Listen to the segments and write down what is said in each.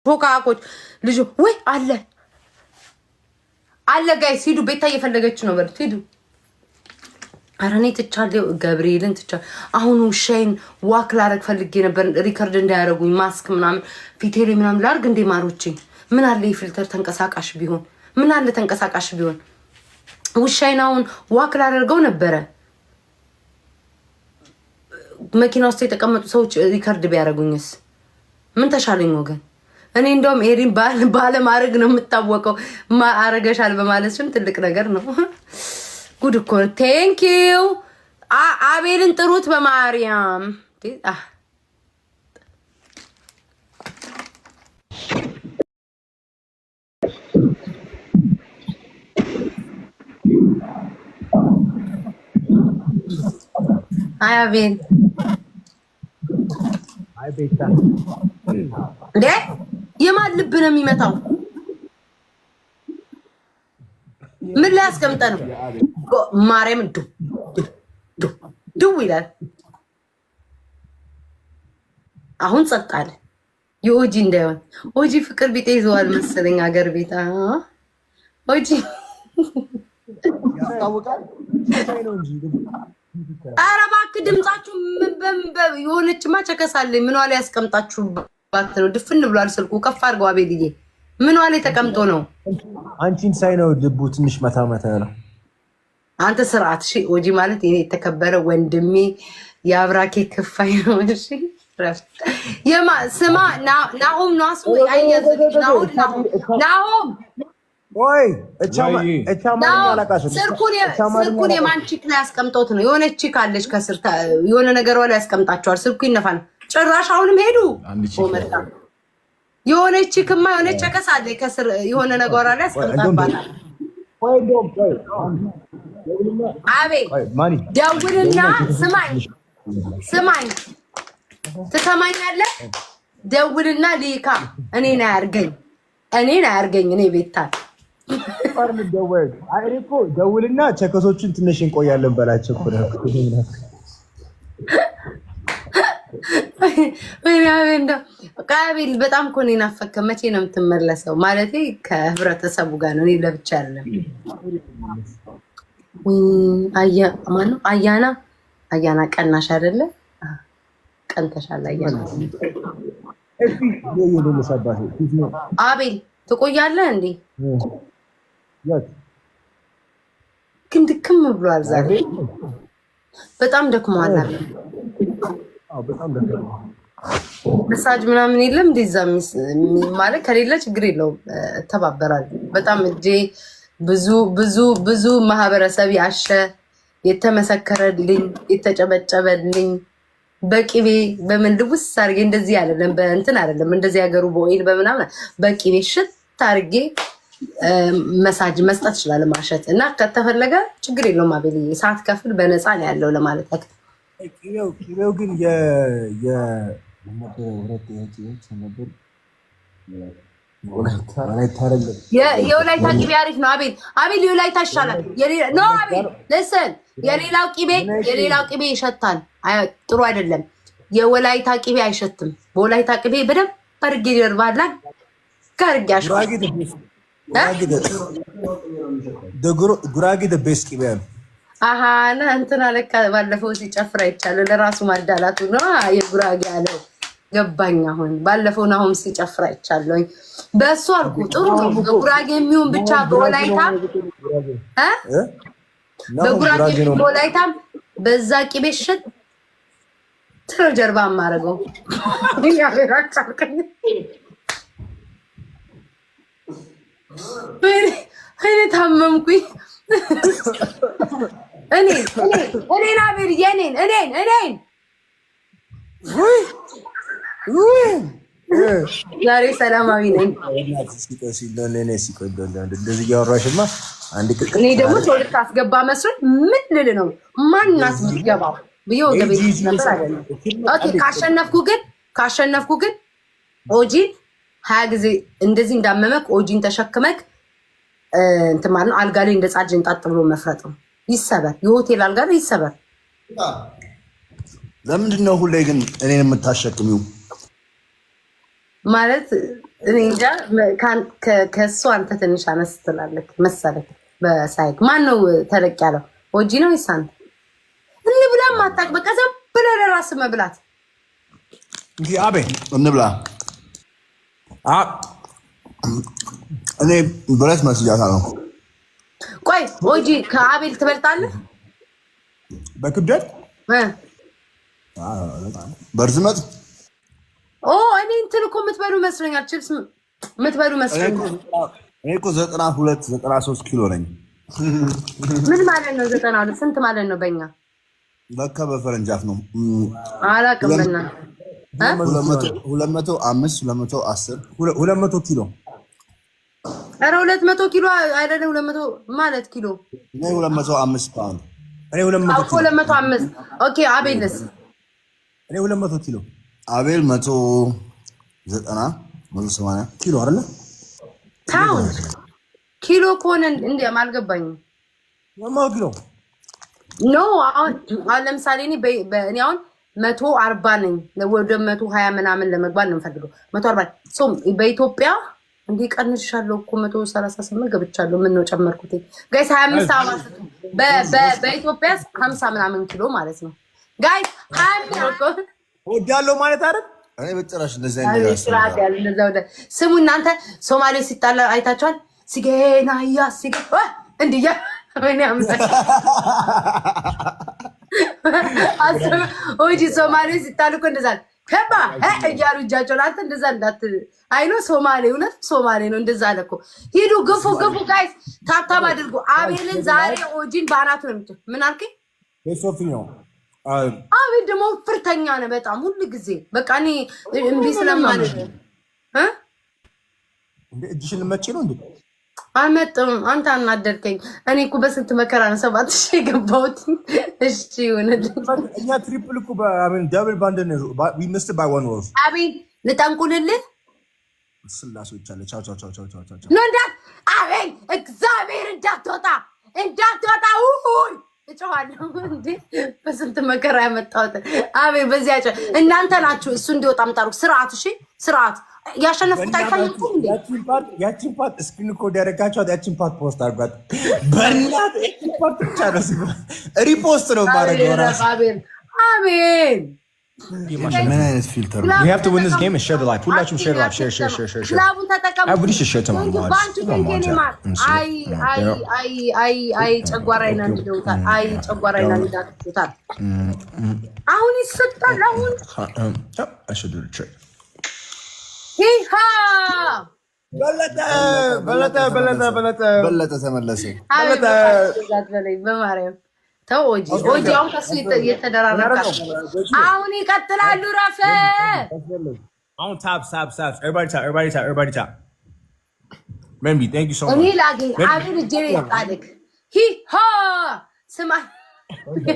ሾካኮች ልጅ ወይ አለ አለ። Guys ሂዱ፣ ቤታ እየፈለገች ነው በሉት፣ ሂዱ። ኧረ እኔ ትቻለሁ፣ ገብርኤልን ትቻለሁ። አሁን ውሻዬን walk ላረግ ፈልጌ ነበር፣ record እንዳያደርጉኝ ማስክ ምናምን ፊቴ ላይ ምናምን ላርግ እንዴ ማሮቼ። ምን አለ የ filter ተንቀሳቃሽ ቢሆን፣ ምን አለ ተንቀሳቃሽ ቢሆን። ውሻዬን አሁን walk ላደርገው ነበረ። መኪና ውስጥ የተቀመጡ ሰዎች record ቢያደርጉኝስ ምን ተሻለኝ ወገን? እኔ እንደውም ኤሪን ባለማድረግ ነው የምታወቀው። አረገሻል በማለት ስም ትልቅ ነገር ነው። ጉድ እኮ ነው። Thank you። አቤልን ጥሩት በማርያም። አይ አቤል እንዴ የማን ልብ ነው የሚመታው? ምን ላይ አስቀምጠ ነው? ማርያም ዱ ድው ይላል። አሁን ጸጥ አለ። የኦጂ እንዳይሆን ኦጂ ፍቅር ቢጤ ይዘዋል መሰለኝ ሀገር ቤት ኦጂ። ኧረ እባክህ ድምጻችሁ የሆነችማ ቸከሳለኝ። ምኗ ላይ ያስቀምጣችሁባት ነው? ድፍን ብሏል ስልኩ። ከፍ አድርገው አቤልዬ። ምኗ ላይ ተቀምጦ ነው? አንቺን ሳይ ነው ልቡ ትንሽ መታ መታ ነው። አንተ ስርዓት። እሺ ኦጂ ማለት የኔ የተከበረ ወንድሜ የአብራኬ ክፋይ ነው። እሺ ስማ ናሆም ነው ስሙ። ናሆም ስልኩን የማን chick ላይ ያስቀምጦት ነው? የሆነ chick አለች ከስር የሆነ ነገር ላይ ያስቀምጣቸዋል። ስልኩ ይነፋል። ጭራሽ አሁንም ሄዱ። የሆነ chick ማ የሆነ ቸከስ አለ ከስር የሆነ ነገር ላይ ያስቀምጣባታል። አቤት ደውልና ስማኝ፣ ስማኝ፣ ትሰማኛለህ? ደውልና ሊካ እኔን አያርገኝ፣ እኔን አያርገኝ። እኔ ቤታል ደውልና ቸከሶችን ትንሽ እንቆያለን በላቸው። ቃቤል በጣም እኮ ነው የናፈከ። መቼ ነው የምትመለሰው? ማለቴ ከህብረተሰቡ ጋር ነው፣ እኔ ለብቻ አይደለም። ማነው አያና? አያና ቀናሽ አይደለ? ቀንተሻል። አያና አቤል ትቆያለህ እንዴ? ግን ድክም ብሏል ዛሬ በጣም ደክሟል። መሳጅ ምናምን የለም እንደዛ ማለት ከሌለ ችግር የለውም፣ እተባበራለሁ። በጣም እጄ ብዙ ብዙ ብዙ ማህበረሰብ ያሸ የተመሰከረልኝ የተጨበጨበልኝ በቅቤ በምን ልውስ አድርጌ እንደዚህ አይደለም፣ በእንትን አይደለም፣ እንደዚህ ሀገሩ በ oil በምናምን በቅቤ ሽት አድርጌ መሳጅ መስጠት ይችላል፣ ማሸት እና ከተፈለገ ችግር የለውም። አቤልዬ ሰዓት ከፍል በነፃ ነው ያለው ለማለት ያክል። ቅቤው ግን የወላይታ ቅቤ አሪፍ ነው። አቤል አቤል የወላይታ ይሻላል። No አቤል listen የሌላው ቅቤ የሌላው ቅቤ ይሸታል፣ ጥሩ አይደለም። የወላይታ ቅቤ አይሸትም። በወላይታ ቅቤ በደንብ አድርጌ ደርባላ ጋርጌ ጉራጌ best ቅቤ ነው። አሀ እንትና ለካ ባለፈው ሲጨፍር አይቻለሁ። ለራሱ ማዳላቱ ነው የጉራጌ አለው። ገባኝ አሁን። ባለፈው አሁን ሲጨፍር አይቻለሁኝ። በእሱ አልኩ ጥሩ ነው። በጉራጌ የሚሆን ብቻ በወላይታ በጉራጌ በወላይታም በዛ ቅቤ ሽጥ ትሮ ጀርባ የማደርገው እኔ ታመምኩኝ። እኔ እኔን አቤል የኔን እኔን እኔን ዛሬ ሰላማዊ ነኝ። እንደዚህ እያወራሽማ እኔ ደግሞ ሰው ልታስገባ መስሎኝ ምን ልል ነው? ማናት የምትገባው ብዬ ወደ ቤት ነበር። Okay ካሸነፍኩ ግን ካሸነፍኩ ግን ኦጂን 20 ጊዜ እንደዚህ እንዳመመክ ኦጂን ተሸክመክ እንትን ማለት ነው። አልጋ ላይ እንደ ጻድን ጣጥ ብሎ መፍረጥ ነው። ይሰበር፣ የሆቴል አልጋ ላይ ይሰበር። ለምንድን ነው ሁሌ ግን እኔን የምታሸክሚው? ማለት እኔ እንጃ፣ ከእሱ አንተ ትንሽ አነስ ትላለህ መሰለህ በ size። ማን ነው ተለቅ ያለው? ኦጂ ነው ወይስ አንተ? እንብላ ማታውቅ፣ በቃ ዝም ብለህ ለራስህ መብላት። እንግዲህ አቤል እንብላ። አ እኔ ብረት መስያታለሁ። ቆይ፣ ኦጂ ከአቤል ትበልጣለህ? በክብደት? እ። በርዝመት። ኦ፣ እኔ እንትን እኮ የምትበሉ መስሎኛል። ቺፕስ የምትበሉ መስሎኛል። እኔ እኮ 92 93 ኪሎ ነኝ። ምን ማለት ነው? 92 ስንት ማለት ነው በእኛ? ለካ በፈረንጅ አፍ ነው። አላውቅም። በእናትህ። 205፣ 210። 200 ኪሎ። ኧረ 200 ኪሎ አይደለም፣ 200 ማለት ኪሎ። እኔ 205 ፓውንድ። እኔ 200 እኮ ኪሎ። 205፣ okay። አቤልስ? እኔ 200 ኪሎ። አቤል 190፣ 180። ኪሎ አይደለ? ፓውንድ ኪሎ ከሆነ እንዲ አልገባኝም። 200 ኪሎ። No፣ አሁን ለምሳሌ እኔ አሁን 140 ነኝ። ወደ 120 ምናምን ለመግባት ነው የምፈልገው። 140 so በኢትዮጵያ እንዲህ ቀንሻለሁ እኮ፣ 138 ገብቻለሁ። ምን ነው ጨመርኩት? Guys፣ 25 አበባ ስጡ። በኢትዮጵያ 50 ምናምን ኪሎ ማለት ነው። Guys፣ 25 እወዳለሁ ማለት አይደል? እኔ በጭራሽ እንደዚህ አይነት ነገር ስርዓት ያለ እንደዛ ወደ ስሙ እናንተ፣ ሶማሌ ሲጣላ አይታችኋል? ሲጌና ያ ሲጌ እንዲያ ወይኔ አምላክ። ኦጂ፣ ሶማሌ ሲጣሉ እኮ እንደዛ ከባ እያሉ እጃቸውን፣ አንተ እንደዛ እንዳት አይኖ ሶማሌ እውነት ሶማሌ ነው። እንደዛ አለ እኮ። ሂዱ፣ ግፉ ግፉ guys፣ tap tap አድርጉ። አቤልን ዛሬ ኦጂን በአናቱ ነው የምትል። ምን አልከኝ? ሶፊ ነው። አቤል ደግሞ ፍርተኛ ነው በጣም ሁሉ ጊዜ። በቃ እኔ እምቢ ስለማለት እ እጅሽን መቼ ነው እንዴ? አልመጥም። አንተ አናደድከኝ። እኔ እኮ በስንት መከራ ነው 7000 የገባሁት። እሺ ይሁንልኝ። እኛ triple እኮ double ባንድ ነው። We missed by one rose። አቤል፣ ልጠንቁልልህ? ስላሴዎች አለ። ቻው ቻው ቻው ቻው ቻው ቻው። No፣ እንዳት አቤል፣ እግዚአብሔር እንዳትወጣ እንዳትወጣ። ውይ እጮኻለሁ እንዴ! በስንት መከራ ያመጣሁት አቤል በዚህ ያጨ እናንተ ናችሁ እሱ እንዲወጣ ምጣሩ። ስርዓት፣ እሺ ስርዓት። ያሸነፍኩት አይታያችሁም እንዴ? ያቺን part screen record ያደረጋችኋት ያቺን part post አድርጓት። በእናትህ ያቺን part ብቻ ነው repost ነው የማደርገው እራሱ። አቤል አቤል። ምን አይነት filter ነው? We have to win this game and share the live. ሁላችሁም share the live. Share, share, share, share, share. Glove ኡን ተጠቀሙ። Everybody should share to my mods. ባንቹ። My mods at. አይ አይ አይ አይ አይ፣ ጨጓራዬን አንድደውታል። አይ፣ ጨጓራዬን አንድዳችሁታል። አሁን ይሰጣል። አሁን I should do the trick. ሂሃ። በለጠ በለጠ በለጠ በለጠ። በለጠ ተመለሰ። አቤት በለኝ በማርያም ተው። ኦጂ ኦጂ፣ አሁን ከሱ እየተደራረብክ አሁን ይቀጥላሉ። ረፈ። አሁን tap tap tap, everybody tap, everybody tap, everybody tap. Maybe thank you so እኔ much. ላግኝ አቤል እጄ ላይ ይጣልክ። ሂሃ ስማ። Maybe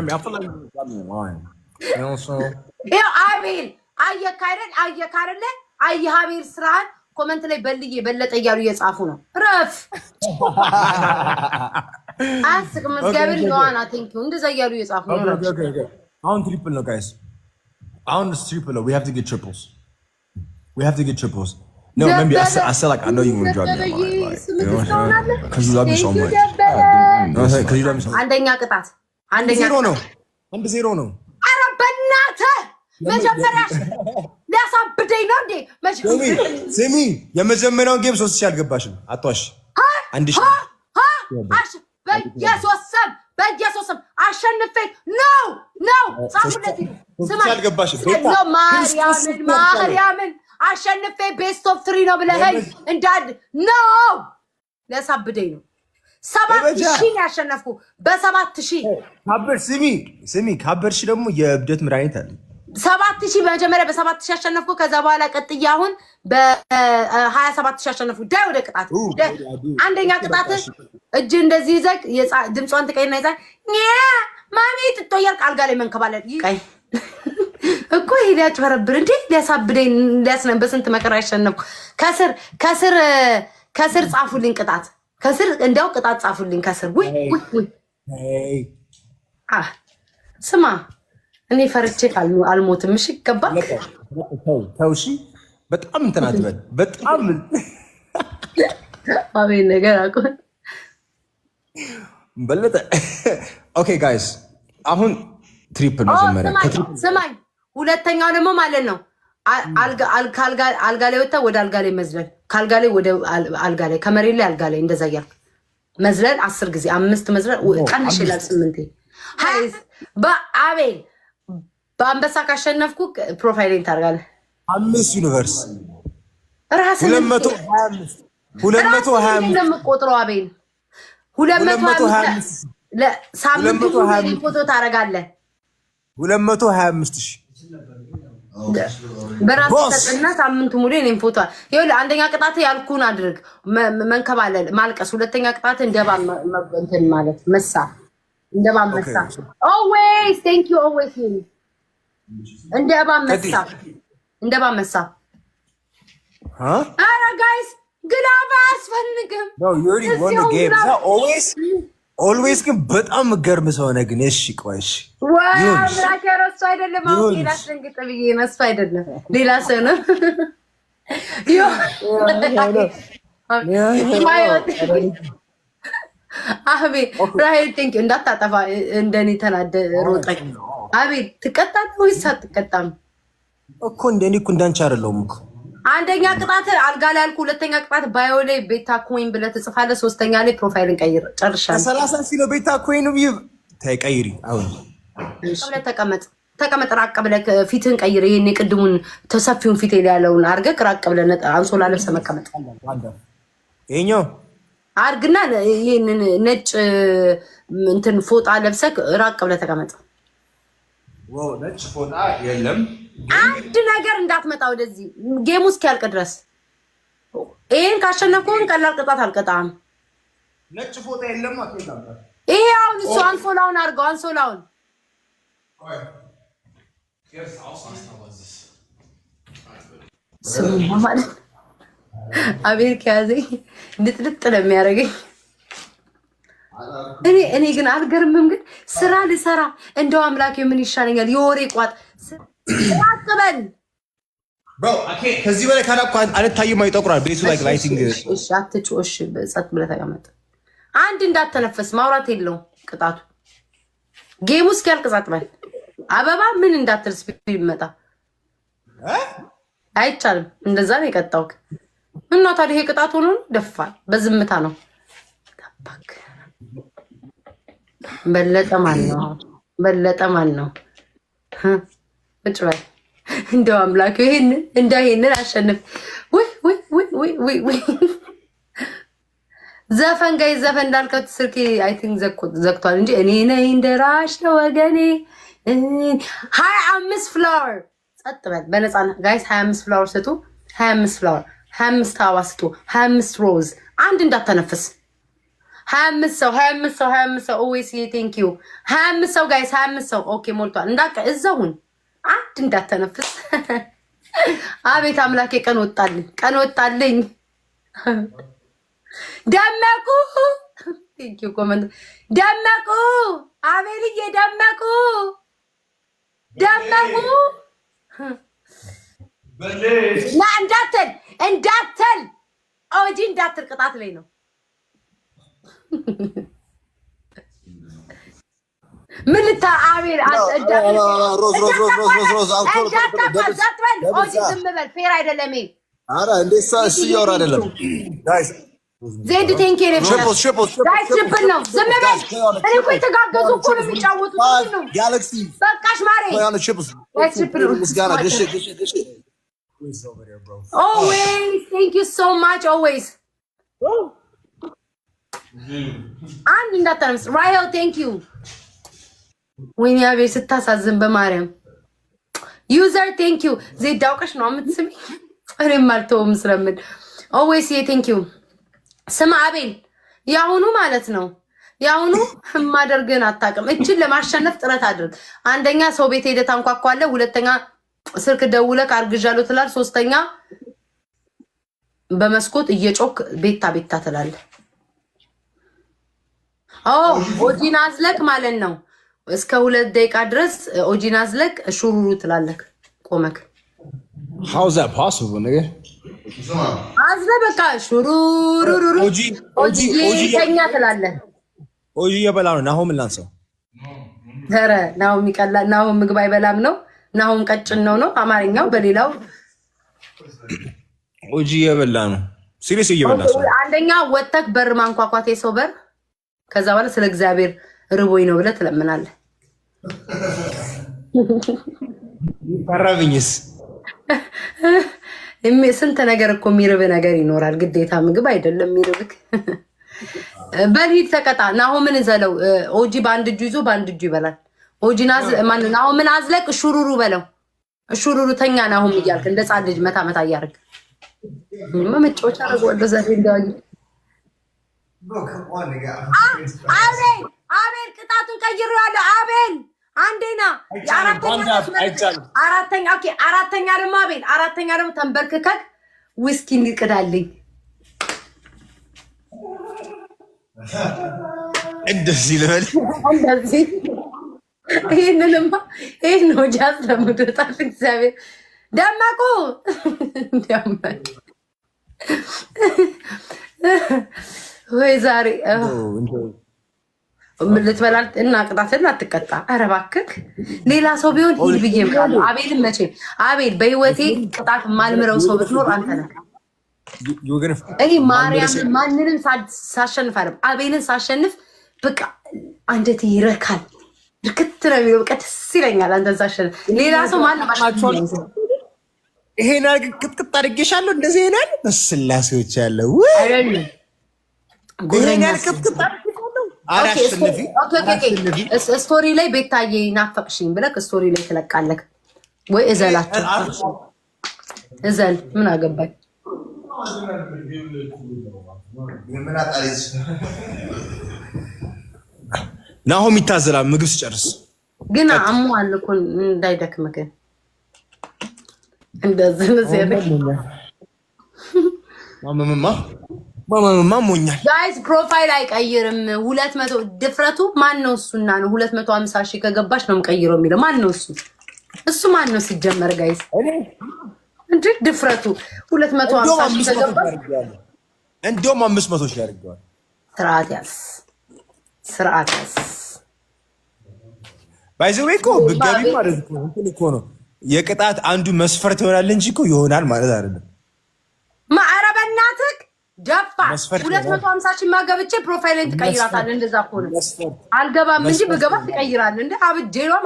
I feel like you got me in line. You know what I'm saying? ይኸው አቤል፣ አየህ አይደል? አየህ አይደለ? አየህ አቤል ስራህን። Comment ላይ በልዬ በለጠ እያሉ እየጻፉ ነው። ረፍ፣ አያስቅም። እግዚአብሔር ነዋና thank you እንደዛ እያሉ እየጻፉ ነው። ረፍ። አሁን triple ነው guys። አሁን triple ነው። We have to get triples. We have to get triples. No, maybe I said like I know you want to drop me in line, like, you know what I'm saying? Because you love me so much. You know what I'm saying? Because you love me so much. አንደኛ ቅጣት፣ አንደኛ ዜሮ ነው። ቅጣት። 1-0 ነው። ኧረ በእናትህ፣ መጀመሪያ ሊያሳብደኝ ነው እንዴ? ስሚ ስሚ፣ የመጀመሪያውን game 3000 አልገባሽም። አትዋሽ። 1000። በኢየሱስ ስም፣ በኢየሱስ ስም አሸንፌ ነው ነው ጻፉለት። ስማ አልገባሽም። ነው ማርያምን ማርያምን አሸንፌ best of three ነው ብለኸኝ እንዳድ ነው ሊያሳብደኝ ነው። 7000 ነው ያሸነፍኩ፣ በ7000። ካበድሽ፣ ስሚ ስሚ፣ ካበድሽ ደግሞ የእብደት መድኃኒት አለ። 7000፣ በመጀመሪያ በ7000 ያሸነፍኩ። ከዛ በኋላ ቀጥዬ አሁን በ27,000 ያሸነፍኩ። ዳይ ወደ ቅጣት። አንደኛ ቅጣት እጅ እንደዚህ ይዘህ ድምጿን ትቀይርና ይዛ ማሚ ጥጦ እያልክ አልጋ ላይ መንከባለል። ቀይ እኮ ይሄ ሊያጭበረብር እንዴ፣ ሊያሳብደኝ ሊያስነ በስንት መከራ ያሸነፍኩ። ከስር ከስር ከስር ጻፉልኝ ቅጣት፣ ከስር እንዲያው ቅጣት ጻፉልኝ ከስር። ውይ ውይ ውይ! ስማ፣ እኔ ፈርቼ አልሞትም። እሺ ገባክ? ተው እሺ። በጣም እንትን አትበል። በጣም አቤት ነገር አቁ በለጠ። Okay guys፣ አሁን triple መጀመሪያ። ስማኝ፣ ሁለተኛው ደግሞ ማለት ነው አልጋ ላይ ወጥተህ ወደ አልጋ ላይ መዝለል፣ ከአልጋ ላይ ወደ አልጋ ላይ፣ ከመሬት ላይ አልጋ ላይ እንደዛ እያልክ መዝለል 10 ጊዜ፣ አምስት መዝለል ቀንሽ ይላል። ስምንቴ በአቤል በአንበሳ ካሸነፍኩ profile ኤን ታደርጋለህ። አምስት universe ራስን 225 225 እንደምቆጥረው አቤል 225 ሳምንቱ ፎቶ ታደርጋለህ። 225,000። በራስ ተጠና ሳምንቱ ሙሉ የእኔን ፎቶ። ይኸውልህ፣ አንደኛ ቅጣት ያልኩህን አድርግ፣ መንከባለል፣ ማልቀስ። ሁለተኛ ቅጣት እንደባ እንትን ማለት መሳ፣ እንደባ መሳ። Always thank you, always። እንደ እባብ መሳ፣ እንደ እባብ መሳ። ኧረ guys፣ glove አያስፈልግም። Always ግን በጣም ገርም ሰው ነህ ግን። እሺ ቆይ እሺ። ወይ አምላኬ፣ ኧረ እሱ አይደለም። አሁን ሌላ አስደንግጥ ብዬ ነው። እሱ አይደለም፣ ሌላ ሰው ነው። አቤት ራሄል thank you። እንዳታጠፋ እንደኔ ተናደ ሮጠኝ። አቤት ትቀጣለህ ወይስ አትቀጣም? እኮ እንደኔ እኮ እንዳንቺ አይደለሁም እኮ። አንደኛ ቅጣት አልጋ ላይ አልኩ። ሁለተኛ ቅጣት bio ላይ ቤታ coin ብለህ ትጽፋለህ። ሶስተኛ ላይ profile ን ቀይር። ጨርሻለሁ። 30 ሺህ ነው ቤታ coin ብዬ ተቀይሪ አሁን። ብለህ ተቀመጥ፣ ተቀመጥ። ራቅ ብለህ ፊትህን ቀይር። ይሄን የቅድሙን ተሰፊውን ፊት ላይ ያለውን አድርገህ ራቅ ብለህ አንሶላ ለብሰህ መቀመጥ። ይሄኛው አድርግና ይሄንን ነጭ እንትን ፎጣ ለብሰህ ራቅ ብለህ ተቀመጥ። ነጭ ፎጣ የለም። አንድ ነገር እንዳትመጣ ወደዚህ game ኡ እስኪያልቅ ድረስ። ይሄን ካሸነፍኩህን ቀላል ቅጣት አልቀጣም። ነጭ ፎጣ የለም። ይሄ አሁን እሱ አንሶላውን አድርገው፣ አንሶላውን። ስሙ ማለት አቤል ከያዘኝ ንጥልጥ ነው የሚያደርገኝ። እኔ ግን አልገርምም። ግን ስራ ልሰራ እንደው አምላኬ ምን ይሻለኛል? የወሬ ቋጥ ራቅ በል። ከዚህ በላይ ካላኩ አልታይም፣ ይጠቁራል ቤቱ like lighting። እሺ አትጩህ። እሺ ጸጥ ብለህ ተቀመጥ። አንድ እንዳተነፈስ ማውራት የለውም ቅጣቱ። Game ኡ እስኪያልቅ ጸጥ በል። አበባ ምን እንዳትልስ ቢመጣ አይቻልም። እንደዛ ነው የቀጣውክ። እና ታዲያ ይሄ ቅጣት ሆኖ ደፋል። በዝምታ ነው። ታባክ በለጠ ማን ነው? በለጠ ማን ነው? ቁጭ በል። እንደው አምላክ ይሄንን እንደው ይሄንን አሸንፍ። ውይ ውይ ውይ ውይ ውይ ውይ፣ ዘፈን ጋይ ዘፈን እንዳልከው ስልኬ I think ዘግቷል እንጂ እኔ ነኝ ደራሽ ለወገኔ። 25 flower። ጸጥ በል በነፃ guys። 25 flower ስጡ። 25 flower፣ 25 አበባ ስጡ። 25 ሮዝ። አንድ እንዳተነፍስ። 25 ሰው፣ 25 ሰው፣ 25 ሰው። Always thank you። 25 ሰው guys፣ 25 ሰው። Okay ሞልቷል። እንዳቀ እዛውን አንድ እንዳተነፍስ። አቤት አምላኬ፣ ቀን ወጣልኝ፣ ቀን ወጣልኝ። ደመቁ thank you comment ደመቁ፣ አቤልዬ ደመቁ፣ ደመቁ ና እንዳትል፣ እንዳትል፣ ኦጂ እንዳትል፣ ቅጣት ላይ ነው። ምን ልታ አቤል ሮዝ ሮዝ ሮዝ ሮዝ ሮዝ። እንዳታቋል። ኦጂ ዝም በል፣ fair አይደለም ይሄ። ኧረ እንዴ እሱ እያወራ አይደለም guys። ዜድ thank you። Triples, triples. Guys፣ triple ነው። ዝም በል። እኔ እኮ የተጋገዙ እኮ ነው የሚጫወቱት ነው። ጋላክሲ። በቃሽ ማሬ። Play on the triples. Guys, triple ነው። ምስጋና this shit, this shit, this shit. Always thank you so much, always። አንድ እንዳታነስ። ራሄል thank you። ወይኔ አቤል ስታሳዝን በማርያም። User thank you። ዜድ አውቀሽ ነው የምትስሚ። እኔም አልተውም ስለምል። Always thank you። ስማ አቤል፣ የአሁኑ ማለት ነው የአሁኑ የማደርግህን አታውቅም። እችን ለማሸነፍ ጥረት አድርግ። አንደኛ ሰው ቤት ሄደህ ታንኳኳለህ። ሁለተኛ ስልክ ደውለህ አርግዣለሁ ትላለህ። ሶስተኛ በመስኮት እየጮክ ቤታ ቤታ ትላለህ። ኦ ኦጂን አዝለቅ ማለት ነው። እስከ 2 ደቂቃ ድረስ ኦጂን አዝለቅ ሹሩሩ ትላለህ ቆመክ። How is that possible, nigga? አዝለ በቃ ሹሩሩሩሩ። ኦጂ ኦጂ ኦጂ። ተኛ ትላለህ። ኦጂ እየበላ ነው። ናሆም ላንሰው። ኧረ ናሆም ይቀላል። ናሆም ምግብ አይበላም ነው። ናሆም ቀጭን ነው ነው አማርኛው በሌላው። ኦጂ እየበላ ነው። Serious እየበላ ሰው። አንደኛ ወጥተህ በር ማንኳኳት፣ የሰው በር። ከዛ በኋላ ስለ እግዚአብሔር ርቦኝ ነው ብለህ ትለምናለህ። ቀረብኝስ? ስንት ነገር እኮ የሚርብ ነገር ይኖራል። ግዴታ ምግብ አይደለም የሚርብክ። በል ሂድ ተቀጣ። ናሆምን እዘለው። ኦጂ በአንድ እጁ ይዞ በአንድ እጁ ይበላል። ኦጂን ማነው ናሆምን አዝለቅ። እሹሩሩ በለው። እሹሩሩ ተኛ ናሆም እያልክ እንደ ሕፃን ልጅ መታ መታ እያደረግ መጫወቻ አደርገዋለሁ ዛሬ እንደዋየ። አቤል፣ አቤል፣ ቅጣቱን ቀይሬዋለሁ። አቤል አንዴና አራተኛ፣ okay፣ አራተኛ ደግሞ አቤል፣ አራተኛ ደግሞ ተንበርክከክ ውስኪ እንዲቅዳልኝ። እንደዚህ ልበል? እንደዚህ። ይህንንማ ይህን ነው ጃዝ ለምዶታል። እግዚአብሔር ደመቁ እንዲያመን ወይ ዛሬ ልትበላ እና ቅጣትን አትቀጣ። ኧረ እባክህ ሌላ ሰው ቢሆን ሂድ ብዬ እምላለሁ። አቤልን መቼም አቤል በህይወቴ ቅጣት የማልምረው ሰው ብትኖር አንተ ነህ። እኔ ማርያምን ማንንም ሳሸንፍ አለ አቤልን ሳሸንፍ በቃ አንጀቴ ይረካል። ርክት ነው የሚለው፣ በቃ ደስ ይለኛል። አንተን ሳሸንፍ ሌላ ሰው ማንም ይሄን ቅጥቅጥ አድርጌሻለሁ። እንደዚህ ይሄን ያህል በስላሴዎች ያለው ይሄን ያህል ቅጥቅጥ አድርጌሻለሁ። Story ላይ ቤታዬ ናፈቅሽኝ ብለህ story ላይ ትለቃለህ ወይ? እዘላቸው፣ እዘል፣ ምን አገባኝ። ናሆም ይታዘላል ምግብ ሲጨርስ። ግን አሞሃል እኮ፣ እንዳይደክም ግን እንደዚህ ነው። ማመምማ ማመምማ ሞኛል። Guys, profile አይቀይርም። 200 ድፍረቱ ማን ነው? እሱና ነው 250,000 ከገባሽ ነው የምቀይረው የሚለው ማን ነው? እሱ ማን ነው ሲጀመር? Guys, እንዴ ድፍረቱ 250,000 ከገባሽ። እንደውም 500,000 ያደርገዋል። ስርዓት ያዝ፣ ስርዓት ያዝ። By the way እኮ ብገቢ ማለት እኮ እንትን እኮ ነው፣ የቅጣት አንዱ መስፈርት ይሆናል እንጂ እኮ ይሆናል ማለት አይደለም። ኧረ በእናትህ ደፋ፣ 250,000 ማገብቼ profile ን ትቀይራታለህ። እንደዛ ከሆነ አልገባም እንጂ ብገባ ትቀይራለህ። እንደ አብጄ ነው።